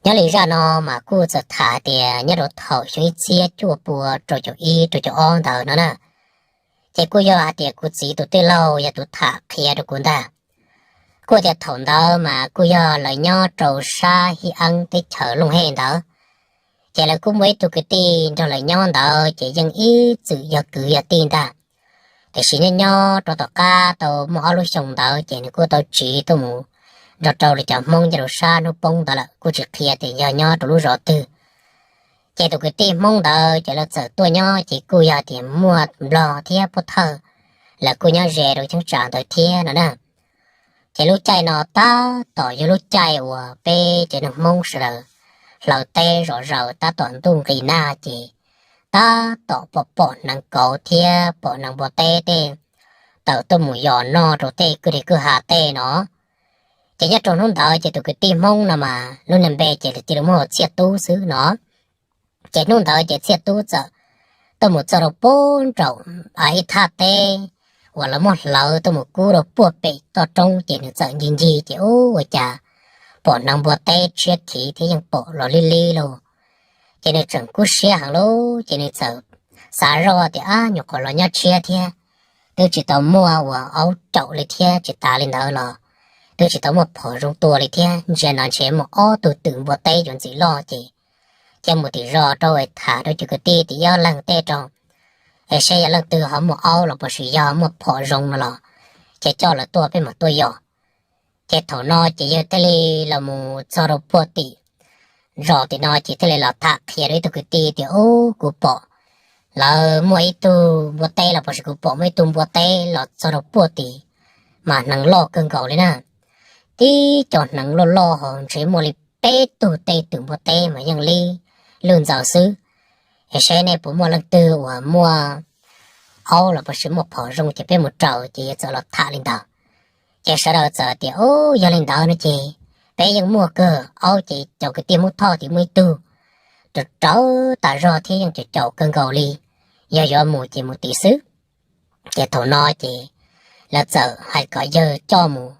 Nyob li zaj no mas kuj txawm tham hais tias nyob rau thaum xyoo ib txhiab cuaj pua rau caum ib rau caum ob ntawd no na, ces kuj yog hais tias kuv txiv tus tij laug yog tus tham qhia rau kuv ntag. Kuj tias thaum ntawd mas kuj yog lawv nyob rau sab Hib Eeb teb chaws Looj Hej ntawd, ces lawv kuj muaj ib tug kwv tij nrog lawv nyob ntawd ces yeej ib txwm yog kwv yog tij ntag. Tiam sis nyob nyob rau tom qab tau muaj ob lub xyoo ntawd ces nws kuj tau tsiv tuaj mus nrog rau lawv cov Hmoob nyob rau sab hnub poob ntawd lawm, kuj tsis qhia tias yog nyob rau lub zos twg. Ces tus kwv tij Hmoob ntawd ces lawv txawm tuaj nyob ces kuj yog tias muaj Nplog thiab Pub Thawj, lawv kuj nyob ze rau cheeb tsam ntawd thiab no na. Ces lub caij no tab tom yog lub caij uas peb cov neeg Hmoob sawv daws hlawv teb zom zaws tab tom ntuj nqis nag ces tab tom pom pom hneev kauv thiab pom hneev npua teb tej tawm tuaj mus yos noj rau tej kwj deg kwj ha tej no. Ces nyob rau hnub ntawd ces tus kwv tij Hmoob no mas lub niag npe ces cia li muaj hu ua Txhiaj Tub xwb no. Ces hnub ntawd ces Txhiaj Tub txawm tuaj mus txog rau puag nraum ib thaj teb uas lawv muab hlawv tuaj mus kub rau puag pem toj roob ces nws txawm ncig ncig ces ub ua cas pom hneev npua teb tshiab khiv thiab yeej pom los li li lauj. Ces nws tseem kub siab heev lauj ces nws txawm xav zoj tias ab nyuam qhuav los nyob tshiab thiab, twb tsis tau muaj ua aub caum li thiab tsis tas li ntawd los twb tsis tau muaj phom zoo tua li thiab, ntsia no ntshe muaj ob tug twm npua teb yuav ntxim loj ces cia mus tim zos rau tham rau cov kwv tij tim ob leeg tej rau es seb yog leej twg ho muaj aub los puas sis yog muaj phom zoo no los ces coj lawv tuaj peb mam tuaj yos. Ces thaum no ces yawg thiaj li los mus txog rau puag tim zos tim no ces thiaj li los tham qhia rau ib tug kwv tij tias ub kuv pom lawv muaj ib tug npua teb los puas sis kuv pom muaj ib tug npua teb los txog rau puag tim mas hneev loj kawg nkaus li na. Tib co hneev loj loj ho ntshe muaj li peb tug tej twm npua teb mas yeej li lwj ntxaws xwb. Es seb nej puas muaj leej twg uas muaj aub los puas sis muaj phom zoo ces peb mus raws ces yawg txawm los tham li ntawd. Ces sawv daws txawm tias ub yog li ntawd no ces peb yeej muaj kawg aub ces cov kwv tij Hmoob Thoj tias muaj ib tug rau rau tas zog thiab yeej caum caum kawg nkaus li, yog yuav mus ces mus tim xwb. Ces thaum no ces lawv txawm hais kom yawg coj mus,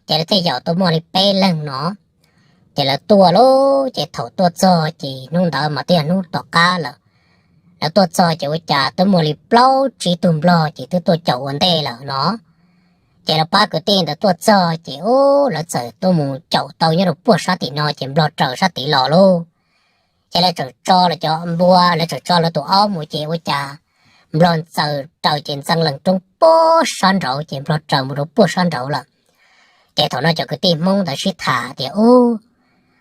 ces lawv thiaj yaum tau muaj li peb leeg no. Ces lawv tuaj lauj, ces thaum tuaj txog ces hnub ntawd mas twb yog hnub tom qab lawm. Lawv tuaj txog ces ua cas twb muaj li plaub tsib tug nplog ces twb tuaj caum ua ntej lawm no. Ces lawv pab kwv tij ntawd tuaj txog ces ub lawv txawm tuaj mus caum tau nyob rau puag sab tim no ces nplog raws sab tid los lauj. Ces lawv tseem tso lawv cov npua, lawv tseem tso lawv tus aub mus ces ua cas nplog txawm raws ces ntxeev lees roob puag sab nraud ces nplog raws mus rau puag sab nraud lawm. Ces thaum no cov kwv tij Hmoob ntawd sib tham tias ub,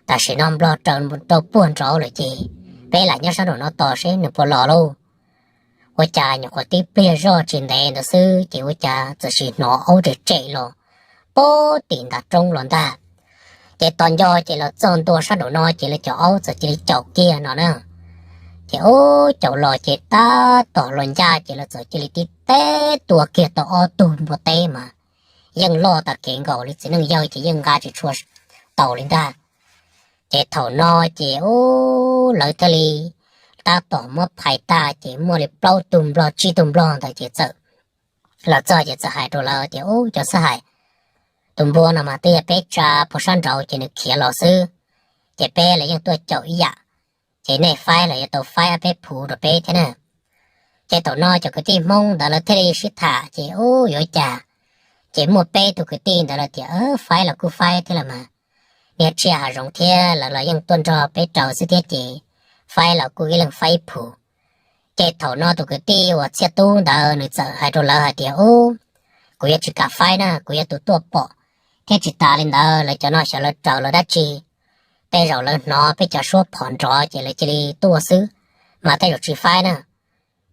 tam sim no nplog raws rau puag nraud lawm ces peb lam nyob sab nraum no tos seb nws puas los lauj. Ua cas nyuam qhuav tib pliag zoj tsis ntev ntawd xwb ces ua cas txawm sim hnov aub tsem tsem los puag tim ntav roob los ntag. Ces tos nco ces los txog ntua sab nraum no ces lawv cov aub txawm cia li caum kiag no na. Ces ub caum los ces tab tom los ncaj ces lawv txawm cia li tib teb tua kiag tau ob tug npua teb mas yeej loj tas kev nkaus li, txiv neej yawg ces yeej nqa tsis tshua tau li ntag. Ces thaum no ces ub lawv thiaj li tab tom muab phais tag ces muaj li plaub tug nplog tsib tug nplog ntawd ces txawm los txog ces txawm hais rau lawv tias ub cov xib hais, tus npua no mas twb yog peb tsa puag sab nraud ces nws khiav los xwb, ces peb los yeej tuaj caum ib yam, ces nej faib los yuav tau faib ob peb phuv rau peb thiab na. Ces thaum no cov kwv tij Hmoob ntawd lawv thiaj li sib tham ces ub yuav cas, ces muaj peb tug kwv tij ntawd lawv tias faib los kuj faib thiab los mas, niag tsiaj hav zoov thiab lawv los yeej tuaj nrog peb raws xwb thiab ces faib los kuj ib leeg faib ib phuv. Ces thaum no tus kwv tij uas Txhiaj Tub ntawd nws txawm hais rau lawv hais tias ub, kuv yuav tsis kam faib na, kuv yog tus tuaj pom, thiab tsis tas li ntawd lawv cov no xyov lawv raws los dab tsi, tej zaum lawv hnov peb cov suab phom nrov ces lawv cia li tuaj xwb, mas tej zaum tsis faib na.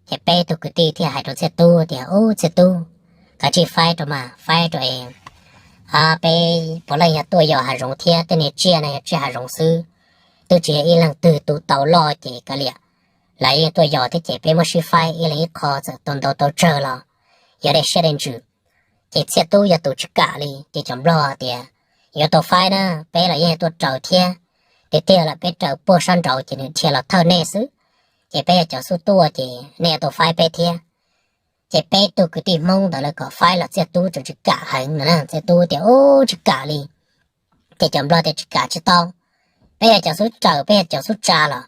Ces peb tug kwv tij thiaj hais rau Txhiaj Tub tias ub Txhiaj Tub, kav tsij faib rau mas, faib rau es peb puav leej yog tuaj yos hav zoov thiab tej niag tsiaj no yog tsiaj hav zoov xwb, twb tsis yog ib leeg twg tus tau loj ces kav liam, lawv yeej tuaj yos thiab ces peb muab sib faib ib leeg ib qho txawm tau ntau tau tsawg los yog dej siab dej ntsws. Ces Txhiaj Tub yog tus tsis kam li ces cov nplog tias yuav tau faib na, peb los yeej tuaj raws thiab, tiag tiag lawm peb raws puag sab nraud ces nws dhia los thawj nej xwb, ces peb yog cov xub tuaj ces nej yuav tau faib peb thiab. Ces peb tug kwv tij Hmoob ntawd lawv kom faib los Txhiaj Tub tseem tsis kam heev no na, Txhiaj Tub tias ub tsis kam li. Ces cov nplog tias tsis kam tsis tau, peb yog cov xub raws, peb yog cov xub tsa los.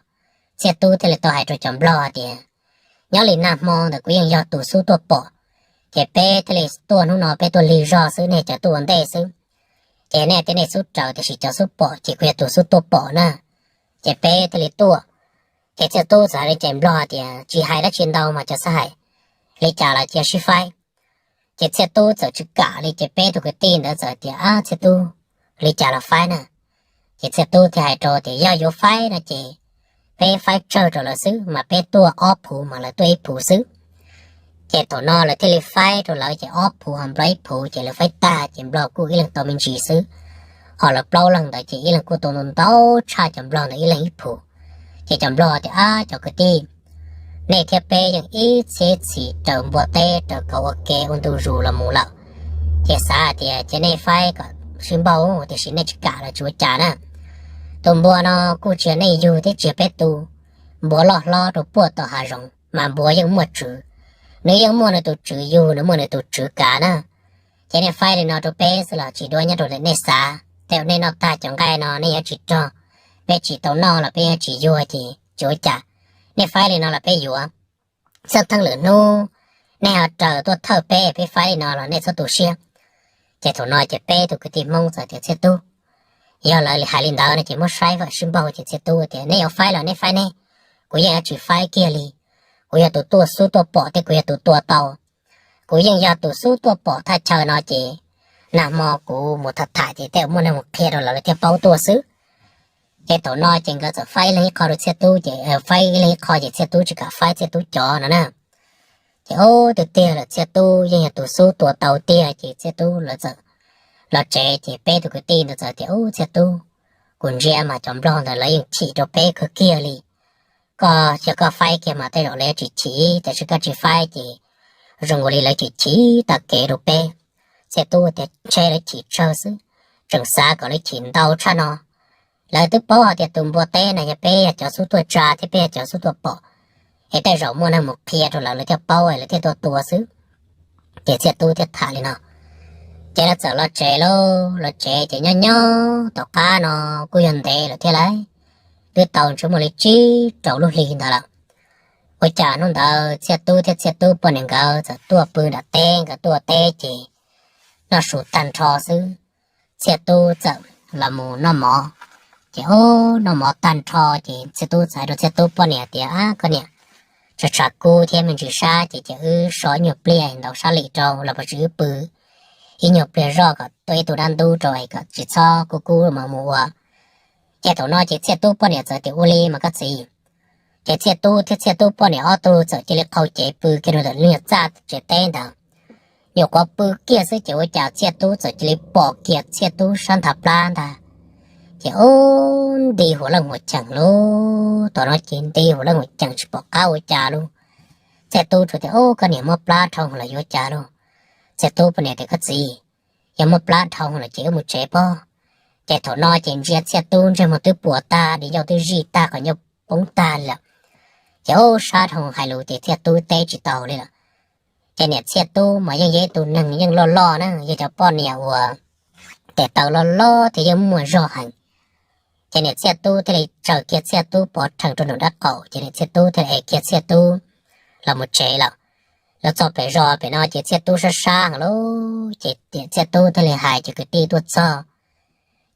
Txhiaj Tub thiaj li tau hais rau cov nplog tias, nyob li nag hmo ntawd kuv yeej yog tus xub tuaj pom, ces peb thiaj li tuaj hnub no peb tuaj lig zog xwb, nej cov tuaj ua ntej xwb. Ces nej tias nej xub raws tiam sis cov xub pom ces kuv yog tus xub tuaj pom na, ces peb thiaj li tuaj. Ces Txhiaj Tub txawm hais li cov nplog tias tsis hais dab tsi ntau mas cov xav hais li cas los cia sib faib. Ces Txhiaj Tub txawm tsis kam li ces peb tug kwv tij ntawd txawm tias, ab Txhiaj Tub, li cas los faib na. Ces Txhiaj Tub thiaj hais rau tias yog yuav faib no ces peb faib tsawg rau lawv xwb, mas peb tuaj ob phuv mas lawv tuaj ib phuv xwb. Ces thaum no lawv thiaj li faib rau lawv ces ob phuv ho nplog ib phuv ces lawv faib tag ces nplog kuj ib leeg tau me ntsis xwb. Ho lawv plaub leeg ntawd ces ib leeg kuj tau ntau ntau tshaj cov nplog ntawd ib leeg ib phuv. Ces cov nplog tias, ab cov kwv tij, nej thiab peb yeej ib txhiab txhis raws npua teb raws kauv ua ke ua ntu zus los mus lawm, ces xav hais tias cia nej faib kom sib npaug, tiam sis nej tsis kam los tsis ua cas na. Tus npua no kuj tsis yog nej yug thiab tsis yog peb tu, npua loj hlob rau puag tom hav zoov mas npua yeej muaj tswv, nws yeej muaj nws tus tswv yug, nws muaj nws tus tswv kav na. Ces nej faib li no rau peb xwb los tsis dua nyob rau nej xav, tej uas nej noj tag cov nqaij no nej yuav tsis rog, peb tsis tau noj los peb yuav tsis yuag ces tsis ua cas. Nej faib li no los peb yuav. Xab theej lwm hnub nej ho raws tuaj thawj peb, peb faib li no los nej txhob tu siab. Ces thaum no ces peb tug kwv tij Hmoob txawm tias Txhiaj Tub, yog lawv hais li ntawd no ces muab saib kom sib npaug. Ces Txhiaj Tub tias nej yuav faib los nej faib nej, kuv yeej yuav tsis faib kiag li. Kuv yog tus tuaj xub tuaj pom thiab kuv yog tus tua tau. Kuv yeej yog tus xub tuaj pom thaj chaw no ces nag hmo kuv mus tham tham ces tej uas muaj neeg mus qhia rau lawv, lawv thiaj paub tuaj xwb. Ces thaum no ces nkawd txawm faib ib leeg ib qho rau Txhiaj Tub ces, faib ib leeg ib qho ces Txhiaj Tub tsis kam faib Txhiaj Tub cov no na. Ces ub twb tiag lawm Txhiaj Tub yeej yog tus xub tua tau tiag ces Txhiaj Tub lawv txawm los tsev ces peb tug kwv tij ntawd txawm tias ub Txhiaj Tub, kuv ntsia mas cov nplog ntawd lawv yeej chim rau peb kawg kiag li. Koj yog koj faib kiag mas tej zaum lawv yuav tsis chim, tab sis koj tsis faib ces zoo ua li lawv chim chim tag kev rau peb. Txhiaj Tub tias ntshe lawv chim tsawg xwb, tseem xav kom lawv chim ntau tshaj no. Lawv twb paub hais tias tus npua teb no yog peb yog cov xub tuaj tsa thiab peb yog cov xub tuaj pom, es tej zaum muaj neeg mus qhia rau lawv, lawv thiaj paub es lawv thiaj tuaj tua xwb. Ces Txhiaj Tub thiaj tham li no. Ces lawv txawm los tsev lauj, los tsev ces nyob nyob tom qab no kuj yog ntev lawm thiab lauj, twb tau ntshe muaj li tsib rau lub hli ntawd lawm. Ua cas hnub ntawd Txhiaj Tub thiab Txhiaj Tub poj niam nkawd txawm tuaj pw nram teb, nkawd tuaj teb ces noj su tag nrho xwb, Txhiaj Tub txawm los mus noj mov. Ces ub noj mov tag nrho ces Txhiaj Tub txawm hais rau Txhiaj Tub poj niam tias, ab koj niam, tshav tshav kub thiab me ntsis sab ces cia wb so ib nyuag pliag ntaus sab lim rau los puas tsis wb pw ib nyuag pliag zoj kom tuaj ib tug dab ntub rau es kom tsis txhob kub kub mas mus ua. Ces thaum no ces Txhiaj Tub poj niam txawm tias ua li mas koj txiv. Ces Txhiaj Tub thiab Txhiaj Tub poj niam ob tug txawm cia li qhau cev pw kiag rau ntawm lub nyuag txaj tsev teb ntawd. Nyuam qhuav pw kiag xwb ces ua cas Txhiaj Tub txawm cia li pom kiag Txhiaj Tub sab nthab plab ntag. Ces ub nti huas leej huas cheem lauj, thaum no ces nti huas leej huas cheem tsis pom qab ua cas lauj. Txhiaj Tub tsuas tias ub koj niam muab plab dhau los yuav cas lauj. Txhiaj Tub poj niam tias koj txiv, yog muab plab dhau lawm ces wb mus tsev pob. Ces thaum no ces ntsia Txhiaj Tub ntsej muag twb puas tag, di ncauj twb zij tag, qhov ncauj poob tag li lawm. Ces ub sab dhau hais lus ces Txhiaj Tub teb tsis tau li lawm. Ces niam Txhiaj Tub mas yeej yog ib tug neeg yeej loj loj na, yog cov poj niam uas tes taw loj loj thiab yeej muaj zog heev. Ces niam Txhiaj Tub thiaj li tsaws kiag Txhiaj Tub pov rhees rau nram dab qaum ces niam Txhiaj Tub thiaj li ev kiag Txhiaj Tub los mus tsev lawm. Los txog pem zos pem no ces Txhiaj Tub sab sab heev lauj, ces niam Txhiaj Tub thiaj li hais cov kwv tij tuaj txog.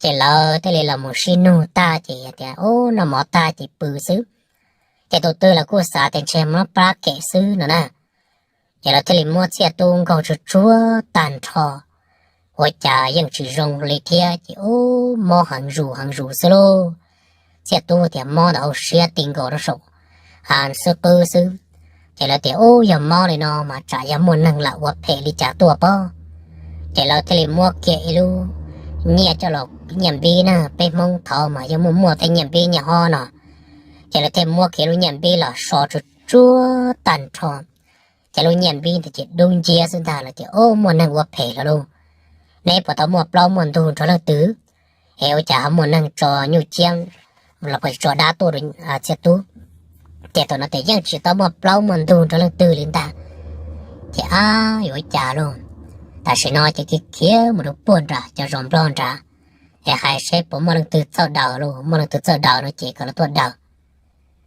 Ces lawv thiaj li los mus sib nug tag ces tias ub noj mov tag ces pw xwb. Ces tus twg los kuj xav tias ntshe muab plab kem xwb no na. Ces lawv thiaj li muab Txhiaj Tub nkaug tsuag tsuag tag nrho, ua cas yeej tsis zoo li thiab ces ub mob heev zus heev zus xwb lauj. Txhiaj Tub tias mob ntawm hauv siab ti nkaus rau saum xwb qwb xwb. Ces lawv tias ub yog mob li no mas tsam yog muaj neeg lam ua phem li cas tuaj pob. Ces lawv thiaj li muab kiag ib lub nyiaj coj los, nyiaj npib na, peb Hmoob thaud mas yeej muaj muaj tej nyiaj npib nyiaj hob no. Ces lawv thiaj muab kiag lub nyiaj npib los so tsuag tsuag tag nrho. Ces lub nyiaj npib ntawd ces dub nciab xwb ntag, lawv tias ub muaj neeg ua phem lawm lauj. Neb puas tau muaj plaub muaj ntug nrog leej twg? Es ua cas ho muaj neeg tso nyuj ciab los puas tso dab tuaj rau Txhiaj Tub? Ces thaum no tias yeej tsis tau muaj plaub muaj ntug nrog leej twg li ntag. Ces ab yuav ua cas lauj, tam sim no ces khiav khiav mus rau puag nram cov zos Nplog nrad. es hais seb puas muaj leej twg txawj daws lauj, muaj leej twg txawj daws no ces kom lawv tuaj daws.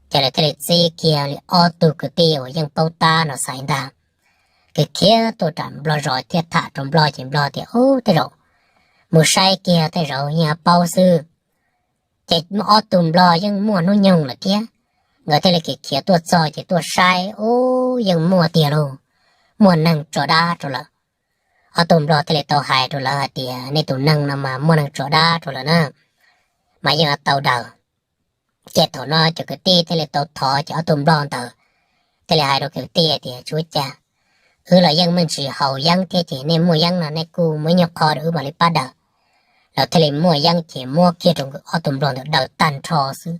Ces lawv thiaj li txib kiag li ob tug kwv tij uas yeej paub tab no xaiv ntag, khiav tuaj nram nplog zos thiab tham rau nplog ces nplog tias, Ub, tej zaum mus saib kiag tej zaum yeej paub xwb. Ces ob tug nplog yeej muaj hnub nyoog lawm thiab, nkawd thiaj li khiav tuaj txog ces tuaj saib, ub, yeej muaj tiag lauj, muaj neeg tso dab rau lawm. Ob tug nplog thiaj li tau hais rau lawv hais tias, Nej tus neeg no mas muaj neeg tso dab rau lawm na, mas yeej tau daws. Ces thaum no cov kwv tij thiaj li tau thov ces ob tug nplog ntawd thiaj li hais rau kwv tij tias, Tsis ua cas, wb los yeej meej tsis haus yeeb thiab ces nej muaj yeeb no nej kuj muab ib nyuag qho rau wb mam li pab daws. Lawv thiaj li muaj yeeb ces muab kiag rau ob tug nplog ntawd daws tag nrho xwb,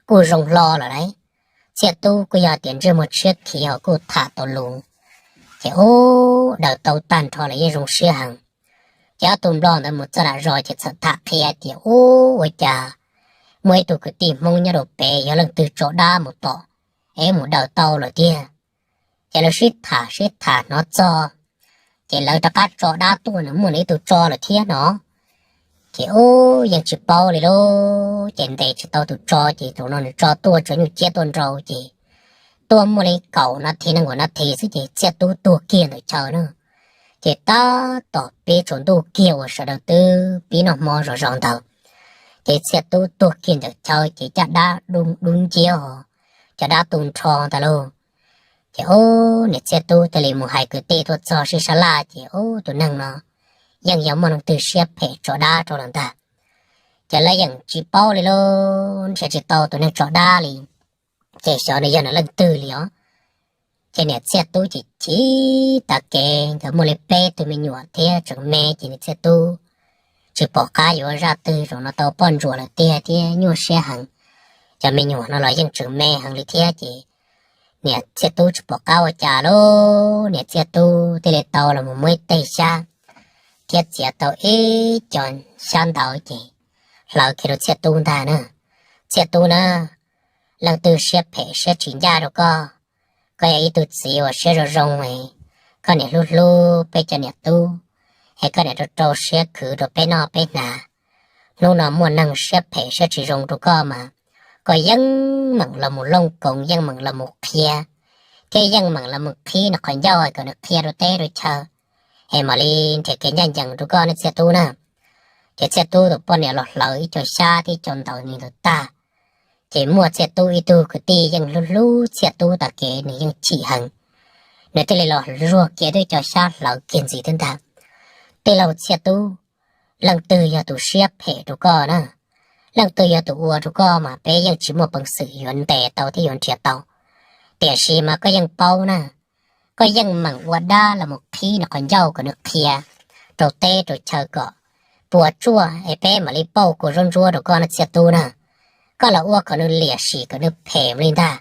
kuj zoo hlo lawm lauj. Txhiaj Tub kuj yog tias ntsej muag tshiab khiv ho kuj tham tau lus, ces ub, daws tau tag nrho los yeej zoo siab heev. Ces ob tug nplog ntawd mus txog nram zos ces txawm tham qhia tias, Ub, ua cas muaj ib tug kwv tij Hmoob nyob rau pem yog leej twg tso dab mus tom es mus daws tau lawm tiag. Ces lawv sib tham sib tham hnov txog, ces lawv rov qab tso dab tuaj, nws muaj nws ib tug tso lawm thiab no. Ces ub, yeej tsis paub li lauj, ces ntes tsis tau tus tso ces thaum no nws tso tuaj tsuas nyuj ciab tuaj nrau ces tuaj muaj li kaum nas this nees nkaum nas this xwb ces Txhiaj Tub tuag kiag ntawm chaw na. Ces tab tom pib tsaus ntuj kiag uas sawv daws twb pib noj hmo zos zos ntawd, ces Txhiaj Tub tuag kiag ntawm chaw ces caj dab dub nciab os, caj dab tu nrho ntag lauj. Ces ub, niam Txhiaj Tub thiaj li mus hais kwv tij tuaj txog sib sab laj ces ub, tus neeg no yeej yog muaj leej twg siab phem tso dab rau lawm ntag. Ces lawv yeej tsis paub li lauj, nrhiav tsis tau tus neeg tso dab li. Ces xyov nws yog nws leej twg li os. Ces niam Txhiaj Tub chim chim tas kev, nkawd muaj li peb tug me nyuam thiab tseem me ces niam Txhiaj Tub tsis pom qab yuav ua zaj twg, zaum no tau poj ntsuam lawm tiag thiab nyuaj siab heev. Cov me nyuam no los yeej tseem me heev li thiab ces niam Txhiaj Tub tsis pom qab ua cas lauj, niam Txhiaj Tub thiaj li tau los mus muab ib teg xyab thiab txiav tau ib co xyab ntawd ces hlawv kiag rau Txhiaj Tub ntag na. Txhiaj Tub na, leej twg siab phem siab tsis ncaj rau koj? Koj yog ib tug txiv uas siab zoo zoo es koj niam hlub hlub peb cov niam tub, es koj niam rau rau siab khwv rau peb noj peb hnav. Hnub no muaj neeg siab phem siab tsis zoo rau koj mas koj yeej meem los mus looj koov, yeej meem los mus qhia, thiab yeej meem los mus qhib nws qhov ncauj kom nws qhia rau teb rau chaw, es mam li nrhiav kev ncaj ncees rau koj ne Txhiaj Tub na. Ces Txhiaj Tub tus poj niam los hlawv ib co xyab thiab ib co ntawv li ntawd tag, ces muaj Txhiaj Tub ib tug kwv tij yeej hlub hlub Txhiaj Tub tas kev nws yeej chim heev, nws thiaj li los zuag kiag twb co xyab hlawv kiag ntxiv thiab ntag. Tij laug Txhiaj Tub, leej twg yog tus siab phem rau koj na? Leej twg yog tus ua rau koj mas peb yeej tsis muaj peev xwm yuav ntes tau thiab yuav nrhiav tau. Tiam sis mas koj yeej paub na, koj yeej meem ua dab los mus qhib nws qhov ncauj kom nws qhia rau teb rau chaw kom puas tsuaj es peb mam li pauj kua zaub ntsuab rau koj ne Txhiaj Tub na. Koj los ua kom nws liam sim kom nws phem li ntag.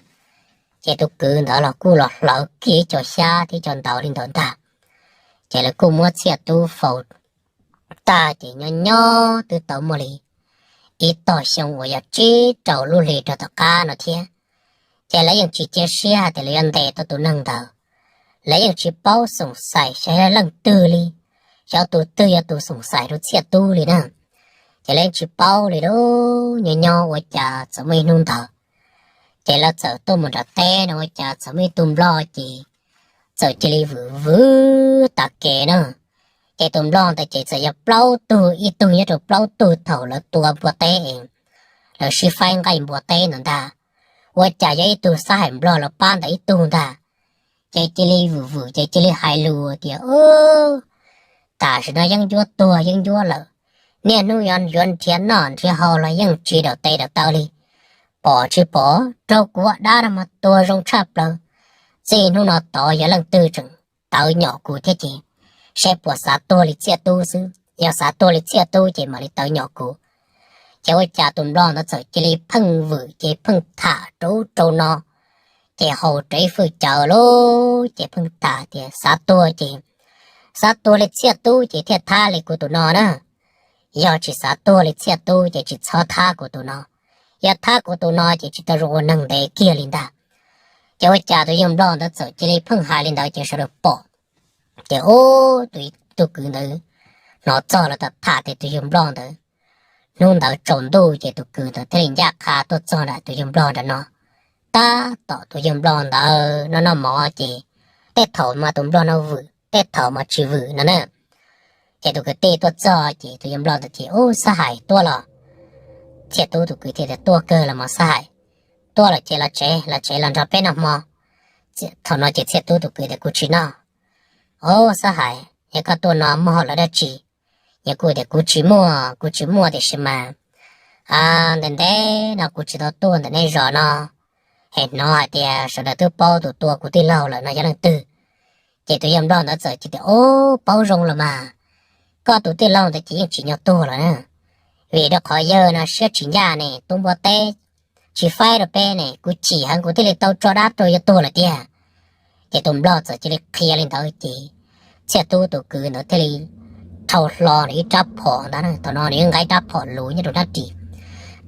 Ces tus kwv ntawd los kuj los hlawv kiag ib co xyab thiab ib co ntawv li ntawd ntag. Ces lawv kuj muab Txhiaj Tub faus tag ces nyob nyob twb tau muaj li ib tog xyoo uas yog tsib rau lub hlis rau tom qab no thiab. Ces lawv yeej tsis cia siab hais tias lawv yuav ntes tau tus neeg ntawd. Lawv yeej tsis paub xoom xaim xyov yog leej twg li, xyov tus twg yog tus xoom xaim rau Txhiaj Tub li na. Ces lawv yeej tsis paub li lauj, nyob nyob ua cas txawm muaj ib hnub ntawd ces lawv txawm tuaj mus nram teb no ua cas txawm muaj ib tug nplog ces txawm cia li vwm vwm tas kev na. Ces tus nplog ntawd ces txawm yog plaub tug, ib tug nyob rau plaub tug thaum lawv tua npua teb es lawv sib faib nqaij npua teb ntawd ntag. Ua cas yog ib tug xab hais nplog los pab ntawm ib tug ntag. Ces cia li vwm vwm ces cia li hais lus tias, Tam sim no yeeb ncuab tuag yeeb ncuab lawm, niaj hnub yuav nrhiav noj nrhiav haus los yeej tsis daws tes daws taw li. Pom tsis pom, raug kuv ua dab no mas tuag zoo tshaj plaws. Txij hnub no tod yog leej twg tseem tawv nyom kuv thiab ces seb puas xav tuag li Txhiaj Tub xwb. Yog xav tuag li Txhiaj Tub ces mam li tawv nyom kuv. Ces ua cas tus nplog ntawd txawm cia li pheej vwm ces pheej tham rau ub rau no, ces haus rau ib fwj cawv lauj, ces pheej tham tias xav tuag ces xav tuag li Txhiaj Tub ces thiaj thab li kuv tus no na. Yog tsis xav tuag li Txhiaj Tub ces tsis txhob thab kuv tus no. Yog thab kuv tus no ces tsis tau zoo ua neeg ntev kiag li ntag. Ces ua cas tus yawg nplog ntawd txawm cia li pheej hais li ntawd ces sawv daws pom. Ces ub, tus kwv ntawd hnov txog los tham tias tus yawg nplog ntawd Hnub ntawd tsaus ntuj ces tus kwv ntawd thiaj li ncaj qha tuaj txog nram tus yawg nplog nram no. Tab tom tus yawg nplog ntawd noj noj mov ces tej thaum mas tus nplog no vwm, tej thaum mas tsis vwm no na. Ces tus kwv tij tuaj txog ces tus yawg nplog ntawd tias, Ub, Xab Hais tuaj los? Txhiaj Tub tus kwv thiaj tias, Tuaj kawg los mas Xab Hais. Tuaj lawm ces los tsev, los tsev los nrog peb noj hmo. Thaum no ces Txhiaj Tub tus kwv tias, Kuv tsis noj. Ub, Xab Hais, yog koj tuaj no muaj hauj lwm dab tsi? Yog kuv tias, Kuv tsis muaj, kuv tsis muaj, tiam sis mas ntev ntev no kuv tsis tau tuaj ntawm nej zos no, es hnov hais tias sawv daws twb paub tus tua kuv tij laug lawm no yog leej twg. Ces tus yawg nplog ntawd txawm tias, Ub, paub zoo los mas, koj tus tij laug ntawd ces yeej tsis nyob tuag lawm na. Vim rau qhov yawg no siab tsis ncaj ne, tu npua teb tsis faib rau peb ne, kuv chim heev kuv thiaj li tau tso dab rau yawg tuag lawm tiag. Ces tus nplog txawm cia li qhia li ntawd ces Txhiaj Tub tus kwv ntawd thiaj li thau hlo nws ib rab phom ntag. Thaum no nws yeej nqa ib rab phom luv nyob rau dab ris,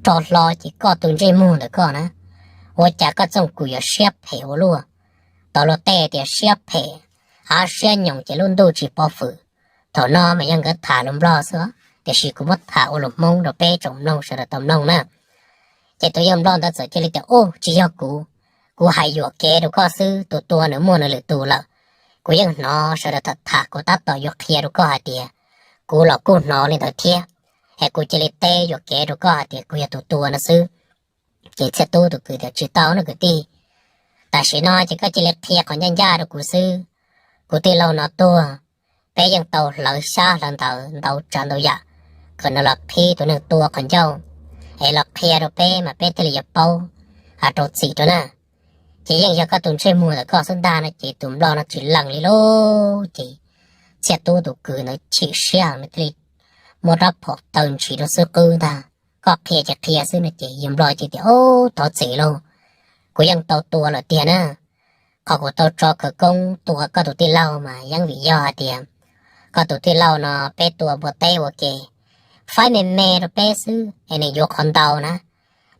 rho hlo ces koj tus ntsej muag ntawm koj na, ua cas koj txooj kuv yuav siab phem ua luaj. Tau luag tej tias siab phem, av siab nyoos ces lub ntuj tsis pov fwm. Thaum no mas yog nkawd tham lus nplog xwb, tiam sis kuv muab tham ua lus Hmoob rau peb tsoom mloog sawv daws tau mloog na. Ces tus yawg nplog ntawd txawm cia li tias, Ub, tsis yog kuv, kuv hais yuam kev rau koj xwb, tus tua nws muaj nws lwm tus lawm. Kuv yeej hnov sawv daws tham tham, kuv tab tom yuav qhia rau koj hais tias kuv los kuj hnov li ntawd thiab, es kuv cia li teb yuam kev rau koj hais tias kuv yog tus tua no xwb. Ces Txhiaj Tub tus kwv tias, Tsis tau no kwv tij, tam sim no ces koj cia li qhia qhov ncaj ncaj rau kuv xwb. Kuv tij laug no tuag, peb yeej tau hlawv xyab hlawv ntawv ntau tsav ntau yam kom nws los qhib tus neeg tua qhov ncauj, es los qhia rau peb mas peb thiaj li yuav paub, hais rau txim rau na. Ces yeej yog koj tus ntsej muag ntawm koj xwb ntag no ces tus nplog no tsis lees li lauj. Ces Txhiaj Tub tus kwv ntawd chim siab nws thiaj li muab rab phom taw ntshis rau xwb qwb ntag, Koj qhia ces qhia xwb no ces yawg nplog ces tias, Ub, thov txim lauj, kuv yeej tau tua lawm tiag na. Qhov kuv tau tso khawv koob tua koj tus tij laug mas yeej vim yog hais tias koj tus tij laug no peb tua npua teb ua ke, faib me me rau peb xwb es nws yuav qhov ntau na.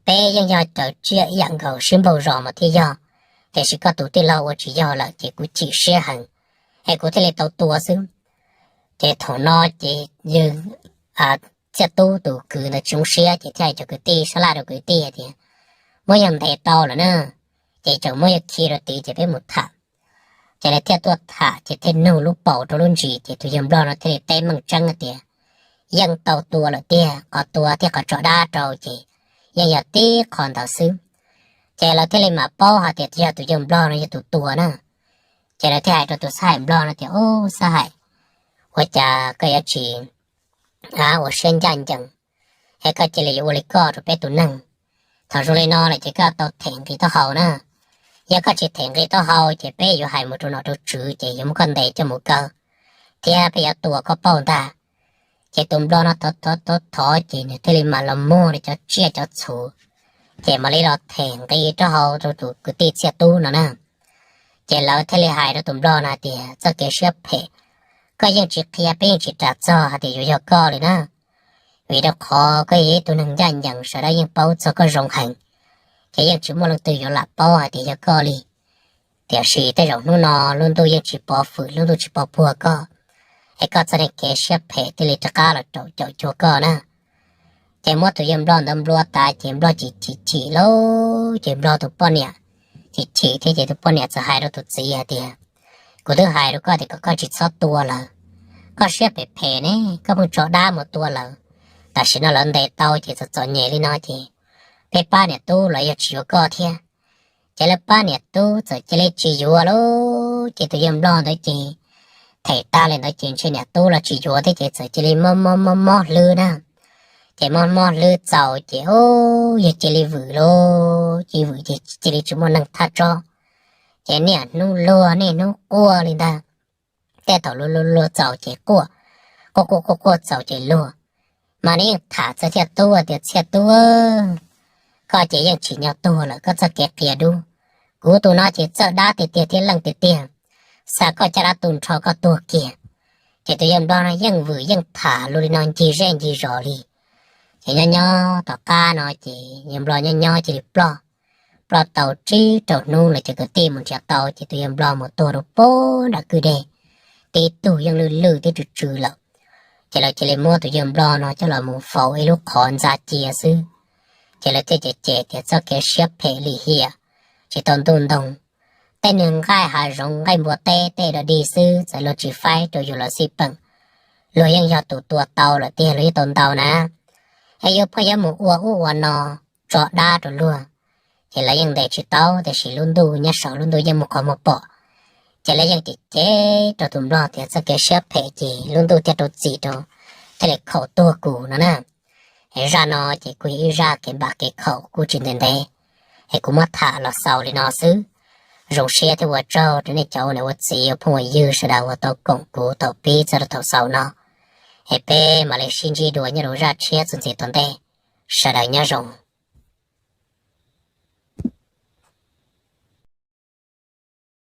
Peb yeej yog cov tsiaj ib yam nkaus sib npaug zos mas thiaj yog, tiam sis koj tus tij laug ua tsis yog lawm ces kuv chim siab heev, es kuv thiaj li tau tua xwb. Ces thaum no ces yawg Txhiaj Tub tus kwv ntawd tsis zoo siab ces thiaj hais cov kwv tij sab laj rau kwv tij hais tias, Muab yawg ntes tau lawm na, ces tseem muab yawg khi rau tid ces peb mus tham. Ces lawv thiaj tuaj tham ces thiaj nug lub paus rau lub ntsis ces tus yawg nplog no thiaj li teb meej tseeb hais tias, Yeej tau tua lawm tiag, qhov tua thiab qhov tso dab rau ces yeej yog tib qho ntawd xwb. Ces lawv thiaj li mam paub hais tias yog tus yawg nplog no yog tus tua na. Ces lawv thiaj hais rau tus Xab Hais nplog no tias, Ub, Xab Hais, ua cas koj yuav tsis ua siab ncaj ncees, es koj cia li yuav ua li koj rau peb tus neeg. Thaum zoo li no lawm ces koj tau them nqi taub hau na. Yog koj tsis them nqi taub hau ces peb yuav hais mus rau nom rau tswv ces yuav muab koj ntes coj mus kaw, thiab peb yuav tua koj pauj ntag. Ces tus nplog no thov thov thov ces nws thiaj li mam los muag li cov tsiaj cov txhu, ces mam li los them nqi taub hau rau tus kwv tij Txhiaj Tub no na. Ces lawv thiaj li hais rau tus nplog no hais tias, Txoj kev siab phem, koj yeej tsis qhia peb yeej tsis ras txog hais tias yuav yog koj li na. Vim rau qhov koj yog ib tug neeg ncaj ncees sawv daws yeej paub txog koj zoo heev, ces yeej tsis muaj leej twg yuav lam paub hais tias yog koj li. Tiam sis tej zaum hnub no lub ntuj yeej tsis pov fwm lub ntuj tsis pov puag koj, es koj txoj kev siab phem thiaj li rov qab los raum caum cuag koj na. Ces muab tus yawg nplog ntawd nplua tas ces nplog chim chim chim lauj, ces nplog tus poj niam, chim chim thiab ces tus poj niam txawm hais rau tus txiv hais tias, Kuv twb hais rau koj tias kom koj tsis txhob tua lawm, koj siab phem phem ne, koj pheej tso dab mus tua lawm. Tam sim no lawv ntes tau ces txom txom nyem li no ces peb pab niam tub los yog tsis yuav koj thiab. Ces lawv pab niam tub txawm cia li tsis yuav lauj, ces tus yawg nplog ntawd ces them tag li ntawd ces ntshe niam tub los tsis yuav thiab ces txawm cia li mob mob mob mob hlwb na. Ces mob mob hlwb txaus ces, o, yawg cia li vwm lauj, ces vwm ces cia li tsis muaj neeg thaj tsob. Ces niaj hnub luag niaj hnub quaj li ntag. Tej thaum luag luag luag txaus ces quaj, quaj quaj quaj quaj txaus ces luag. Mas nws yeej tham txog Txhiaj Tub tias, Txhiaj Tub, koj ces yeej tsis nyob tuag lawm, koj txoj kev qia dub. Kuv tus no ces txawj dab tiag tiag thiab leej tiag tiag, xa koj caj dab tu nrho koj tuag kiag. Ces tus yawg nplog no yeej vwm yeej tham luag li no ncig zej ncig zos li. Ces nyob nyob tom qab no ces yawg nplog nyob nyob cia li ploj. Ploj tau tsib rau hnub lawm ces kwv tij mus nrhiav tau ces tus yawg nplog mus tuag rau pem nram kwj deg, tib tug yeej lwj lwj tib tsw tsw lawm. Ces lawv cia li muab tus yawg nplog no coj los mus faus ib lub qhov ntxa cia xwb. Ces lawv thiaj cem cem tias txoj kev siab phem lim hiam, tsis tau ntuj ntoo. Tej niag nqaij hav zoov nqaij npua teb tej dog dig xwb txawm luag tsis faib rau yus los xij peem, luag yeej yog tus tua tau lawm tiag, luag yeej tau ntau na. Es yuav pheej yuav mus ua ub ua no tso dab rau luag, ces lawv yeej ntes tsis tau. Tiam sis lub ntuj nyob saum lub ntuj yeej muaj qhov muag pom. Ces lawv yeej cem cem rau tus nplog tias txoj kev siab phem ces lub ntuj thiaj rau txim rau, thiaj li khaum tuag kuv no na. Es zaj no ces kuj yog ib zaj kev npam kev khaum kuj tsis ntev ntev, es kuv muab tham los xaus li no xwb. Zoo siab thiab ua tsaug rau nej cov ua niam ua txiv ua phooj ua ywg sawv daws uas tau koom kuv thaum pib txog rau thaum xaus no. Es peb mam li sib ntsib dua nyob rau zaj tshiab txuas ntxiv tom ntej. Sawv daws nyob zoo.